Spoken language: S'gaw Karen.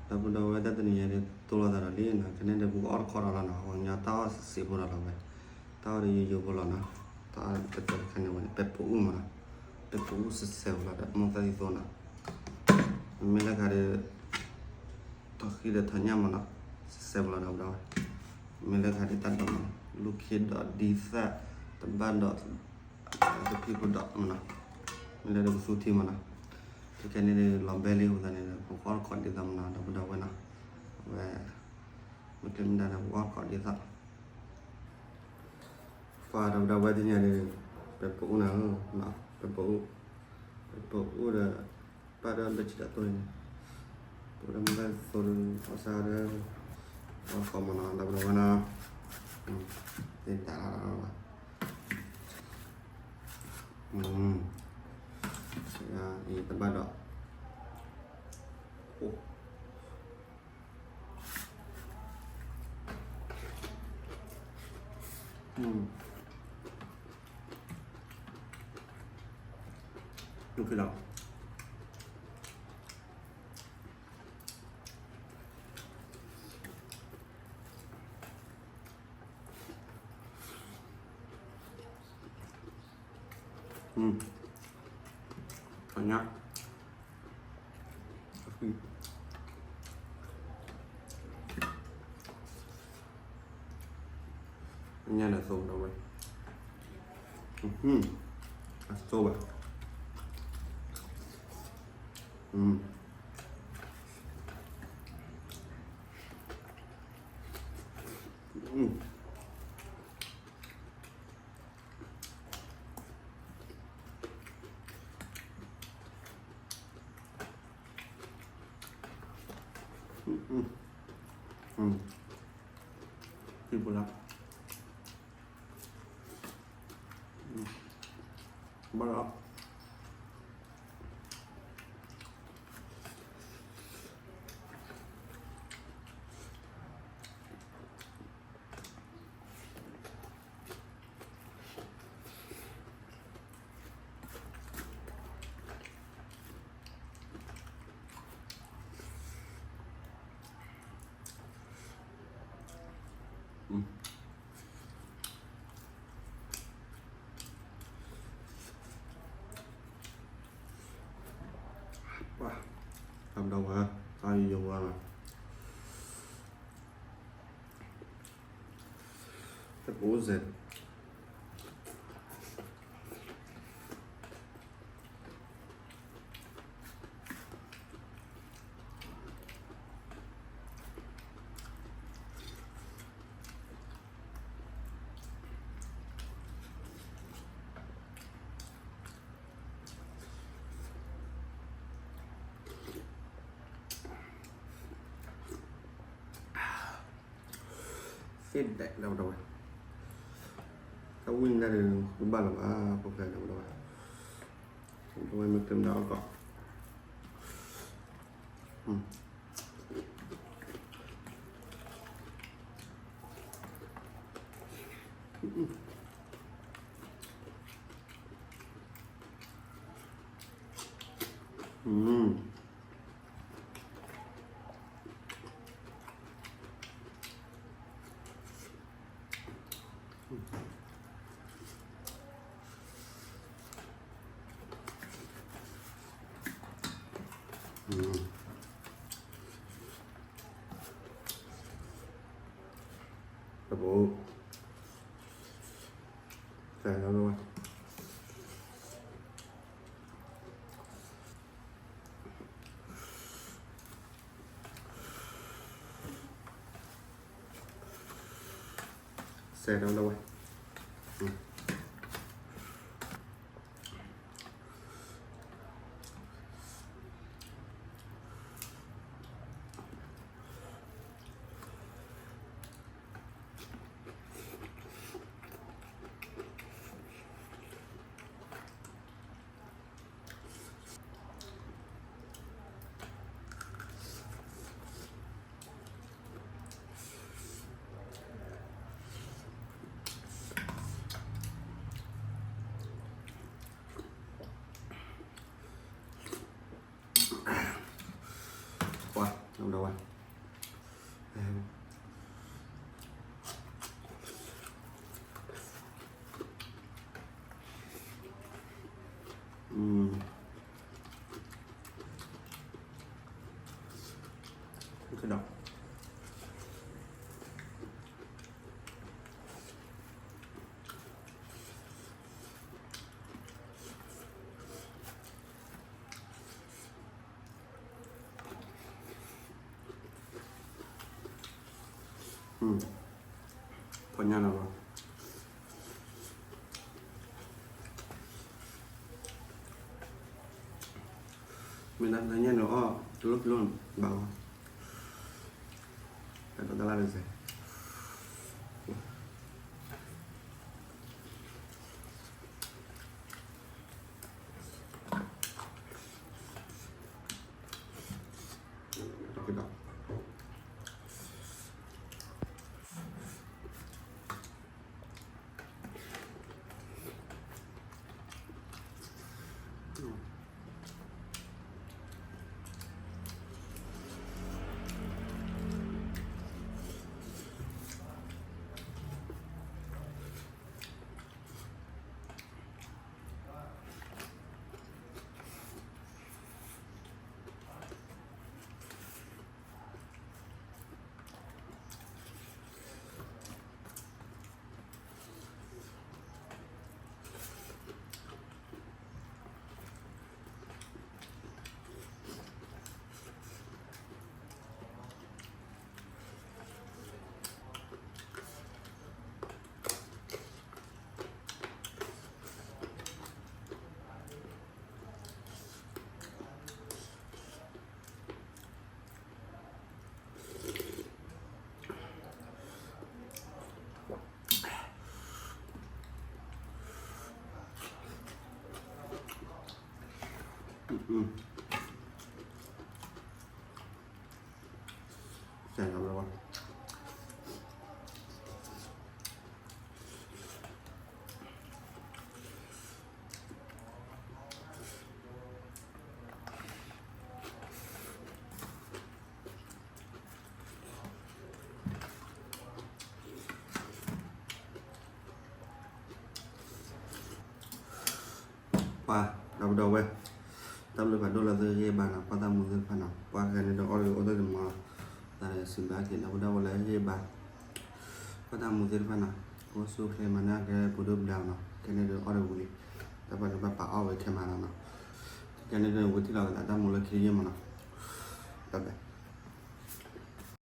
ဒီပုၢ်ဒီဝဲၢ် တၢ်တနံၤညါဒီး တိၢ်လိာ်သးဒီးလံနီၤ, ကန့ၣ်ဒီးပကအီၣ်တခီဒီးလီၤနီၤ, ပှၤကညီတၢ်အီၣ်စံးဖိဒီးလီၤဝဲ, တၢ်အီၣ်ဒီးယိယိဖိလီၤနီၤ, တၢ်အီၣ်တခါန့ၣ်ဝဲန့ၣ် ပဲၤပိာ်အူၣ်မးနီၤ, ပဲၤပိာ်အူၣ်စဲးစဲးဖိလီၤဒီး မိၢ်သၣ်သံသိနီၤ, မ့ၢ်လၢခါဒီး ထီၣ်ဃံဒီးထီၣ်ညၣ်မးနီၤ, စဲးစဲးဖိလီၤဒီးဒီးဝဲ, မ့ၢ်လၢခါဒီးတၢ်ဒိးမးနီၤ, လူၢ်ခ့ဒီးဒ်သၣ် တဘၣ်ဒီး တဖံဖိဒီးမးနီၤ, မ့ၢ်လၢဒီးပသူထံမးနီၤ, ခဲကနံၣ်န့ၣ်ဒီး လီၤဘဲလံအဃိသတးန့ၣ်ဒီး ပကအီၣ်တခီဒ်သိးမးနီၤ ဒီပုၢ်ဒီဝဲၢ်နီၤ, ဝဲ မ့ၢ်ကျဲမ့ၢ်ဒၣ်ဒီး ပကအီၣ်တခီဒ်သိး ပှၤဒီပုၢ်ဒီဝဲၢ်သ့ၣ်ညါဒီး ပဲၤပိာ်အူၣ်နၤဧၢ, ပဲၤပိာ်အူၣ်, ပဲၤပိာ်အူၣ်ဒီး ပာ်ဒီးလၢဆံတၢ်သိၣ်န့ၣ်, ပိာ်ဒီးမ့ၢ်ဘၣ်သိဒီး အီၣ်ဆၣ်ဒီး အီၣ်ဃီမးနီၤ ဒီပုၢ်ဒီဝဲၢ်နီၤ, သ့ၣ်ဒၣ်လီၤဘၣ်, အံၤတဘၣ်ဒီး ညၣ်န့ၣ်သိဒီးဝဲ, အသိဘၣ်, ဘၣ်လီၤ. ပှၤ တၢ်ဘျီဝဲ တၢ်ယိယိဝဲလီၤ. တပူၤစဲး သ့ၣ်ဒၣ်လၢဝဲ, တၢ်ဝံၣ်န့ၣ်ဒီး တဘၣ်လၢၤဘၣ် ဖိၣ်ဃဲလၢဝဲ, တဝဲမ့ၢ်တမ့ၢ်အီၣ်ကီး တၢ်ဘိ တၢ်လီၤလီၤဝဲ စဲးလီၤလီၤဝဲ တၢ်ဘျီဝဲ ဒီးဝဲ ကဒီး ဖီညါလီၤလီၤ. မ့ၢ်ဒၣ်တညါန့ၣ်အီၣ် တလိၣ်တလိၣ်ဘၣ်လီၤ. တၢ်တလါတစဲး ကဒီး ပှၤ ဒီပုၢ်ဒီဝဲၢ် တၢ်ဘျုးဖးဒိၣ်လၢသုဟ့ၣ်ဘါနီၤ ပှၤသးမူသ့ၣ်တဖၣ်နီၤ ပှၤခဲန့ၣ်ဒီးအီၣ်တဂ့ၤအိၣ်တဂ့ၤမးလီၤ. သးစံးဘျုးက့ၤ ဒီပုၢ်ဒီဝဲၢ်လၢဟ့ၣ်ဘါ ပှၤသးမူသ့ၣ်တဖၣ်နီၤ အိၣ်ဆူၣ်ချ့မၤနၢ်ကဲပူၤဒိၣ်ပဒါနီၤ ခဲန့ၣ်ဒီးအီၣ်တဂ့ၤလံ တၢ်ပှၤတဘၣ်ပာ်အီၣ်ဝဲခဲမးလီၤနီၤ. ခဲန့ၣ်ဒီးဝံၤထံၣ်လီၤကဒီးတၢ်မူလၢခံတယုၢ်မးနီၤ တၢ်ဘျုး